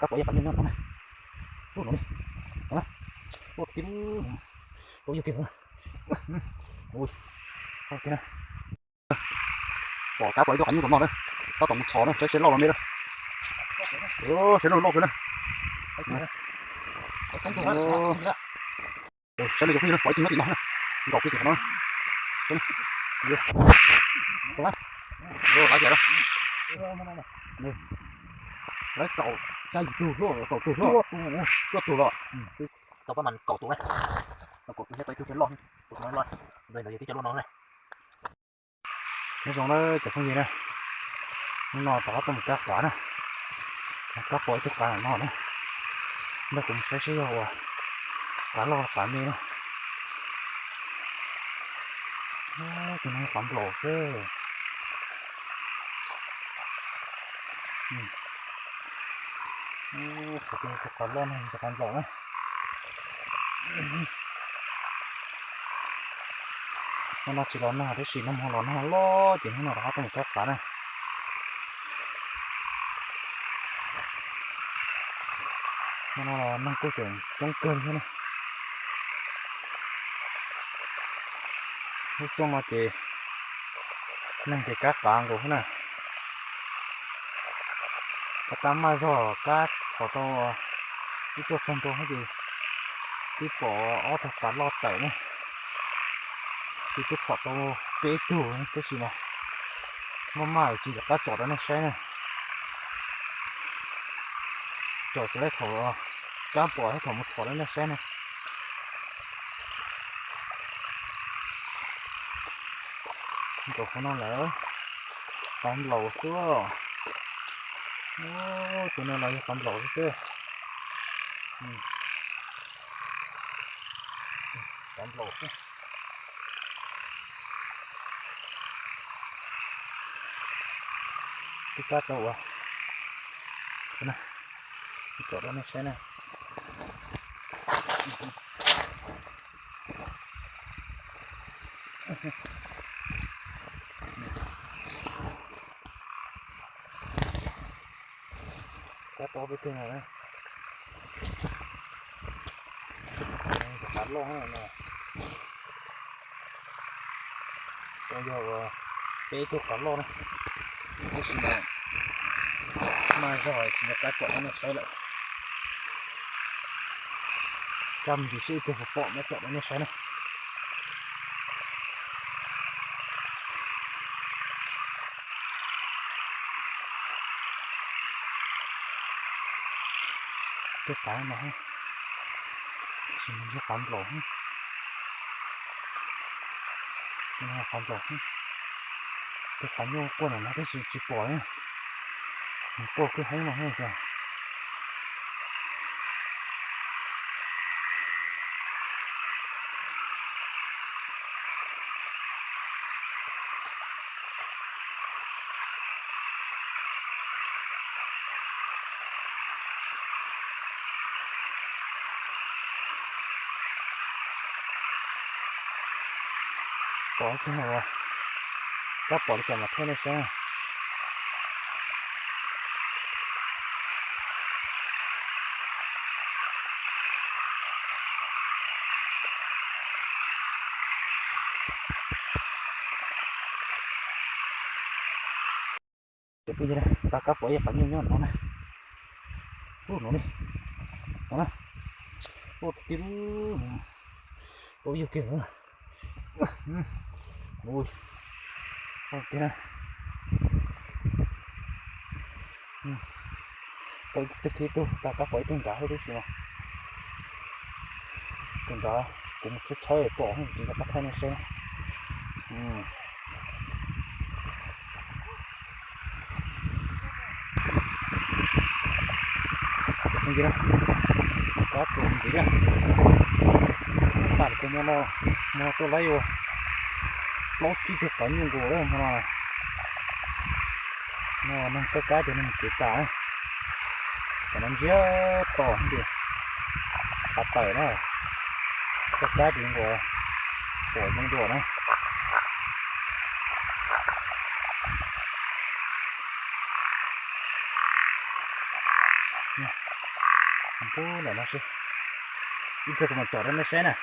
Kab pom ib qhov nyuj nyob no na. Ub no li. No na. Ub tib lub. Pab yug kiag no. Ui. Ub tib na. Pom kab pom ib tug qhov nyuj tom no na. Tab tom mus txhom na, saib seb loj los me na. Seb loj loj kawg na. Saib lawv cov phooj ywg na, pom ib tug nyob tim no na. Nkaum kiag tim qhov no. Saib na. Laib tias na. Laib kaum xya yim tug, kaum tug, cuaj tug los. Tau pab mas kaum tus na. Kaum tus thiab tau ib tug thiaj loj. Tus no loj. Ntawd yog tib co loj no na. Nyob zoo na cov phooj ywg na, hnub no rov qab tuaj mus kab qav na, kab pom ib tug qav no na, nrog kuv mus saib seb yog ua qav loj qav me na. Tus no qav nplaum xwb. Xyov tias tus qav loj no yog qav nplaum na. Hnub no tsis los nag tab sis nag hmo los nag loj ces hnub no rov qab tuaj mus kab qav na. Hnub no los neeg kuj tseem coob kawg li thiab na. Lub xyoo no ces neeg ces kab qav nkaus thiab na. Kab tab maj zog kab txhom tau ib tuaj txog ntua ces twb pom ob tug qav loj tawm na. Ces twb txhom tau peb tug tab sis mas maj maj tsis nco qab tsom rau nej saib na. Tsom tsis laib thaum kab pom thiab thaum mus txhom rau nej saib na. Nkaum qhov no lawm, qav nplaum xwb. Tus no los yog qav nplaum xwb. Qav nplaum xwb. Twb kab tau ua, tsom rau nej saib na. Kab tau peb tug no na. Qav loj no. Tau yog peb tug qav loj na. Tab sis mas maj zog tsis nco qab tsom rau nej saib lawm. Kab mus ntxiv seb ib tug puas pom, mam tsom rau nej saib na. Tej qav no, tsis ntsib qav nplaum, qav nplaum, tej qav nyuj quaj ntawm no tab sis tsis pom li, nws quaj kwj hoob no thiab. Pom kiag no, kab pom li cas mas thiaj nej saib. Ces phooj ywg, tau kab pom ib qhov nyuj nyob no na. Ub no li, no na, ub tib lub, pab yug kiag no. Ui, ub tiag na. Tau ib tug khib tug, tau kab pom ib tug nrad thiab tib si no. Tus nrad kuv mus tshawb tshawb pom tsis nco qab thaij nej saib. Kab tsuas ntxiv na. Tam kuv hmo no, hmo no tuaj laib ua plaub tsib tug qav nyuj nkaus lawm hmo no. No neeg kab kab ces neeg tsev tas na. Tam no ntsiag to ces qav tawm na. Kab kab ces nkaus pom zoo dua na. Pub ntawm no xwb, ib pliag kuv mam tsom rau nej saib na.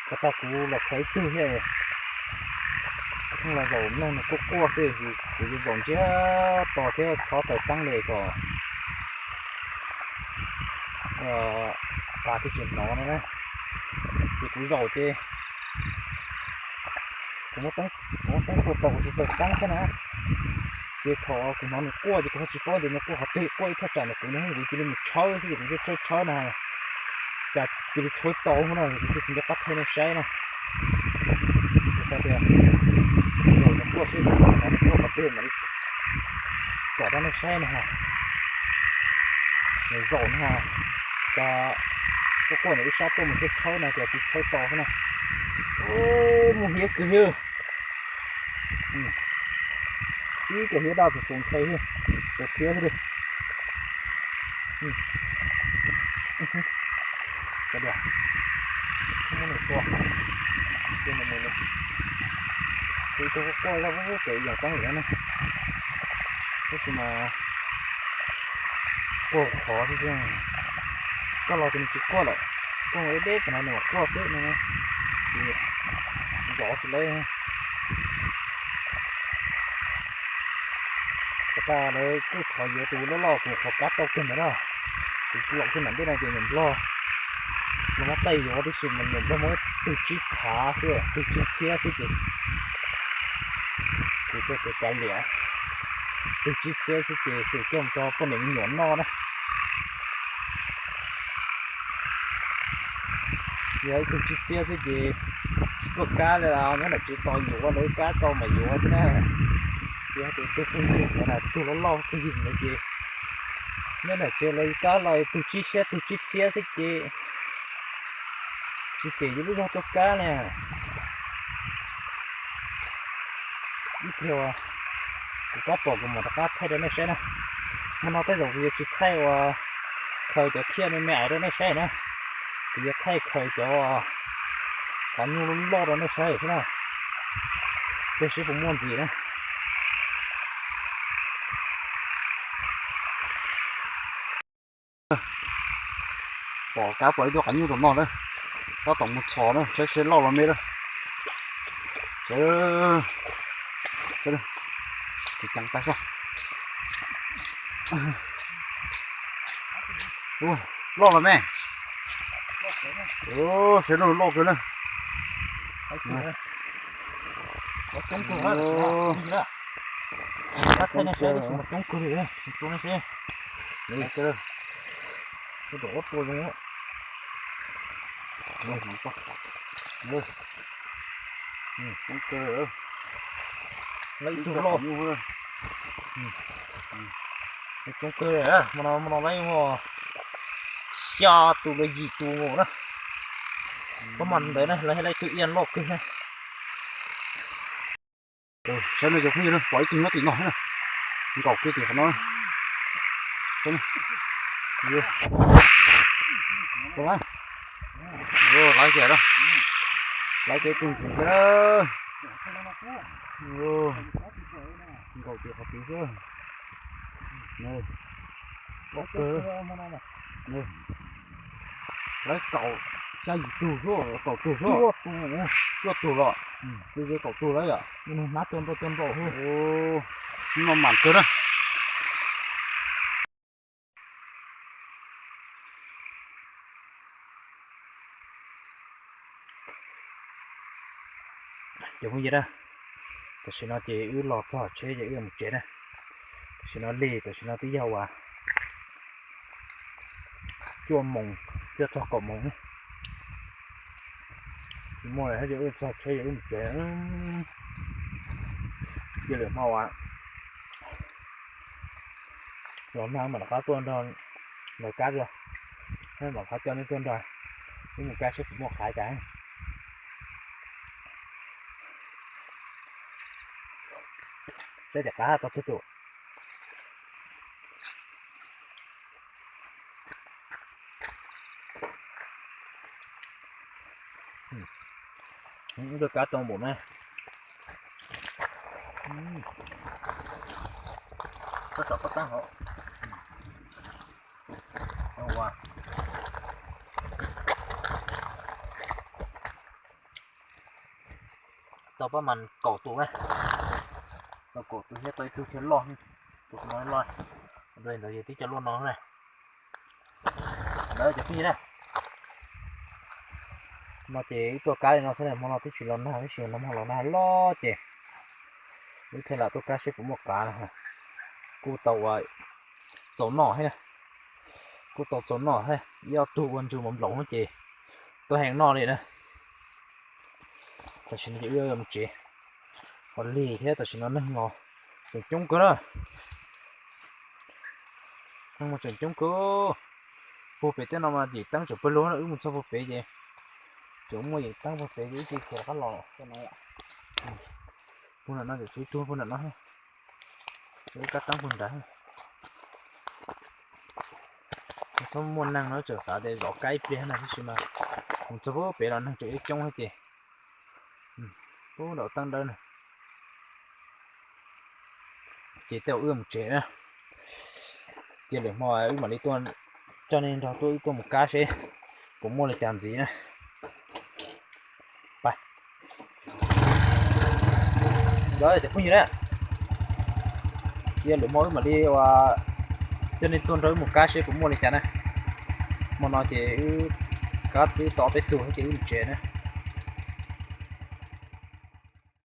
Kom tau kuv los khaws ib tug thiab, pheej los zaum mloog nws quaj quaj xwb, kuv yuav zaum ntsiag to thiab txhob taws teeb li kom tas tib si hnov no na. Ces kuv zaum ces kuv muab teeb tua tau kuv tsis taws teeb thiab na. Ces thaum kuv hnov nws quaj ces kuv ho tsis paub tias nws quaj qhov twg, quaj ib thaj tsam ntawm kuv no kuv cia li mus tshawb xwb ces kuv thiaj tshawb tshawb na, cas cia li tshawb tau no kuv thiaj tsis nco qab thaij nej saib na. Kuv xav tias zaum nws quaj xwb, nws quaj qhov twg mam li tsom rau nej saib na. Nws zaum no, cas quaj quaj ntawm ib sab tuaj mus thiaj tshawb no ces tsis tshawb tau xwb na. Mus hiav kawg hiav. Ib cov hiav daj txoos txoos ntshai, txaus rhiab xwb li. Muab nws tua, ces nws mus, ces tus quaj zoj pub pem ib yam teeb lawm na. Tab sis mas quaj qhov xwb, koj los ces nws tsis quaj lawm, quaj deb deb pem no nws mam quaj xwb no. Ces zov tsis lawm. Kom tas lawv kuj thov yuav tus loj loj kuv qhov kab tau kawg ntawd na. Kuv los kiag nram ntej no ces nyuam nplog, los muab taij yuav tib si mas nyuam nplog muab tug tsib phav xwb, tug tsib txhiab xwb ces, ces kuj kav liam, tug tsib txhiab xwb ces xwm coj mus rau poj niam me nyuam noj na. Yog ib tug tsib txhiab xwb ces tsis tuaj kab li, nyob nram tsev tos yuav lawv kab tau mas yuav xwb na. Yog tias tus phooj ywg ntawd, tus loj loj phooj ywg ntawd ces nyob nram tsev lawv kab los tug tsib txhiab tug tsib txhiab xwb ces tsis xyem yus lub zog tuaj kab na. Ib pliag kuv pab pom kuv mam rov qab thaij rau nej saib na. Hmo no tej zaum kuv yuav tsis thaij uas khaws cov thiaj me me ais rau nej saib na. Kuv yuav thaij khaws cov qhov nyuj loj loj rau nej saib xwb na. Peb saib puas muaj ntxiv na. Pom kab pom ib tug qhov nyuj tom no na, tab tom mus txhos na, saib seb loj los me na. Seb, seb, ceev pais xwb. Loj los me. Seb loj kawg na. Coob kawg, lawv ib tug loj. Coob kawg, hmo no, hmo no lawv muaj xya tus los yim tus nkaus na. Pab mas ntawd na, lawv thiaj lawv ib tug iab loj kawg. Saib no cov phooj ywg na, pom ib tug nyob tim no thiab na, nkaum kiag tim qhov no. Laiv, laiv kiag na, laiv kiag ib tug ntxiv thiab. Nkaum tim qhov tid xwb. Laiv kaum xya yim tug xwb, kaum tug xwb, cuaj tug los, ces kaum tug lawm yom. Hnab cua ntau cua ntau xwb. Hnub no mam kawg na. Cov phooj ywg na, tam sim no ces wb los txog tsheb ces wb mus tsev na. Tam sim no lig, tam sim no twb yog uas cuaj moos thiaj txog kaum moos ne. Tsis muaj lawm thiab ces wb txog tsheb ces wb mus tsev. Cia lwm hmo uas los nag mam rov qab tuaj nrog lawv kab dua, mam rov qab coj nej tuaj nrog wb mus kab seb puas muaj qhaiv cas. Saib cov qab tau twg tus. Ib tug kab tau npaum na. Koj tsom koj tab hov. Ua, Tau pab mas kaum tus na, tau kaum tus thiab tau ib tug thiaj loj, tus no loj, ntawd yog tib co luaj no na. Ntawd cov phooj ywg na, no ces wb tuaj kab li no xwb na, hmo no twb tsis los nag, twb tsis los nag, hmo los nag loj ces wb thiaj lam tuaj kab seb puas muaj qav na. Kuj tau ua txaus noj thiab, kuj tau txaus noj thiab, ib ob tug ua ntsws mos nploos ces tuaj heev noj li na. Tam sim no ces wb yuav mus tsev, ho lig thiab tam sim no neeg los tseem coob kawg na. Neeg mas tseem coob kawg. Puag pem tej no mas yim teeb tseem pawg lug na, wb mus txog puag pem ces tseem muaj yim teeb puag pem ces wb cia li khiav rov qab los. Puag nram no tseem tshuav ib tug puag nram no, tshuav ib kab teeb puag nrad. Txhob muaj neeg no tseem xav tias zov kab ib pliag na, tab sis mas mus txog puag pem los neeg tseem coob thiab ces puag nram teeb dawb na. Ces tej zaum wb mus tsev na, cia lwm hmo wb mam li tuaj coj nej nrog tuaj, wb tuaj mus kab seb puas muaj li cas ntxiv na. Cov phooj ywg na, cia lwm hmo wb mam li ua coj nej tuaj nrog wb mus kab seb puas muaj li cas na. Hmo no ces wb kab twb tau peb tug ces wb mus tsev na.